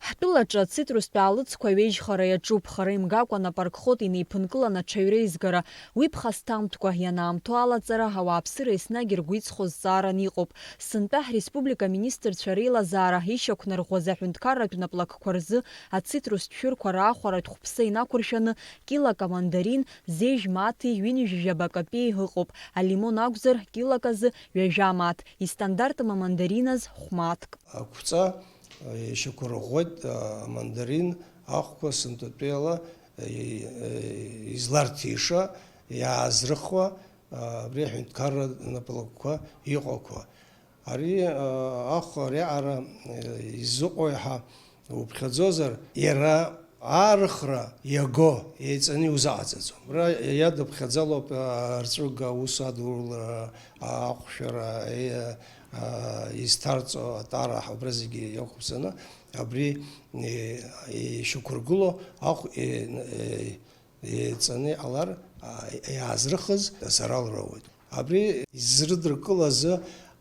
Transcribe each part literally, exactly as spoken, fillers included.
Ҳтәылаҿы ацитрустә аалыҵқәа аҩежьхара иаҿуп, хара имгакәа нап аркхоит инеиԥынкыланы аҽаҩра изгара. Уи ԥхасҭамтәқәа ианаамҭоу алаҵара, ауааԥсыра еснагь иргәы иҵхо зҵааран иҟоуп. Сынтәа ҳреспублика аминистрцәа реилазаара ишьақәнарӷәӷәаз аҳәынҭқарратә наплакқәа рзы ацитрустә шәырқәа раахәаратә хәԥса инақәыршәаны, килак амандарин, зежә маҭи ҩынҩажәижәаба капеи ыҟоуп, алимон акәзар, килак азы ҩажәа маҭ, истандартым амандарин азы хә-мааҭк. Ақәҵа ишьақәырӷәӷәеит, а, амандарин ахәқәа сынтәатәиала, е, е, изларҭиша, иаазрыхуа, а, абри аҳәынҭқарра наплакқәа иҟақәа. Ари, а, ахә ариаҟара, е, изыҟоу иаҳа уԥхьаӡозар, иара аарыхра иаго еиҵаны иузаҟаҵаӡом. Ара иадыԥхьаӡалоуп, а, арҵәыга, аус адулара, а, ахәшәара, е, а, изҭарҵо атара, убра зегьы иақәыԥсаны, абри, е, ишьақәыргыло ахә, е, е, еиҵаны иҟалар, а, иаазрыхыз асарал роуеит. Абри изрыдыркылаз,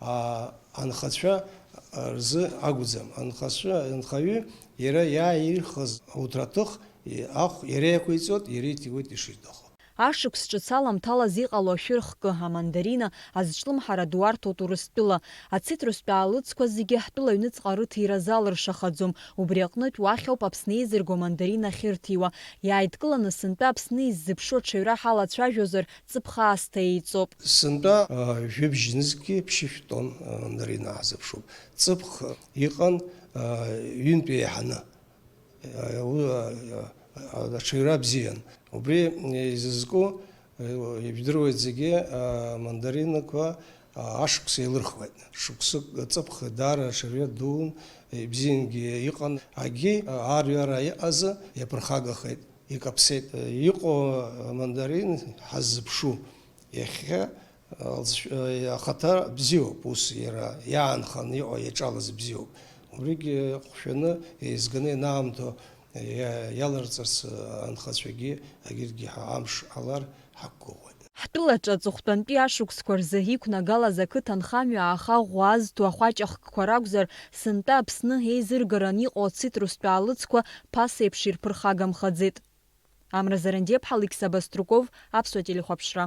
а, анхацәа рзы акәӡам. Анхацәа, анхаҩы иара иааирхыз ауҭраҭых, и-, ахә иара иақәиҵоит, иара иҭиуеит ишиҭаху. Ашықәс ҿыц аламҭалаз иҟало ашәыр хкы, амандарина, азҿлымҳара ду арҭоит Урыстәыла. Ацитрустә аалыҵқәа зегьы ҳтәыла аҩныҵҟа рыҭира залыршахаӡом. Убри аҟнытә уахь ауп Аԥсны еизырго амандарин ахьырҭиуа. Иааидкыланы сынтәа Аԥсны иззыԥшу аҽаҩра ҳалацәажәозар, ҵыԥх аасҭа еиҵоуп. Сынтәа, а, жәибжь нызқьи ԥшьышә тонн, а, мандарин аазыԥшуп. Ҵыԥх иҟан, а, ҩынтә еиҳаны. Аҽаҩра бзиан. Убри изызку, ижәдыруеит зегьы, амандаринақәа ашықәс еилырхуеит. Шықәсык ҵыԥх даара аҽаҩра дуун, ибзиангьы иҟан. Акгьы арҩара иҟазы иаԥырхагахеит, икаԥсеит. Иҟоу амандарин ҳаззыԥшу иахьа Алҵшәа, ахаҭа бзиоуп, ус иара иаанханы иҟоу иаҿалаз бзиоуп. Убригьы ҟәшәаны, еизганы ианаамҭоу иа-, иаларҵарц анхацәагьы, агьырҭгьы ҳа-, амш ҟалар ҳақәгәыӷуеит. Ҳтәылаҿы аҵыхәтәантәи ашықәсқәа рзы иқәнагалаз ақыҭанхамҩа ааха ӷәӷәа азҭо ахәаҷахкқәа ракәзар, сынтәа Аԥсны еизыргаран иҟоу ацитрустә аалыҵқәа ԥасеиԥш ирԥырхагамхаӡеит. Амра Зарандиаԥҳа, Алықьса Баструков, Аԥсуа телехәаԥшра.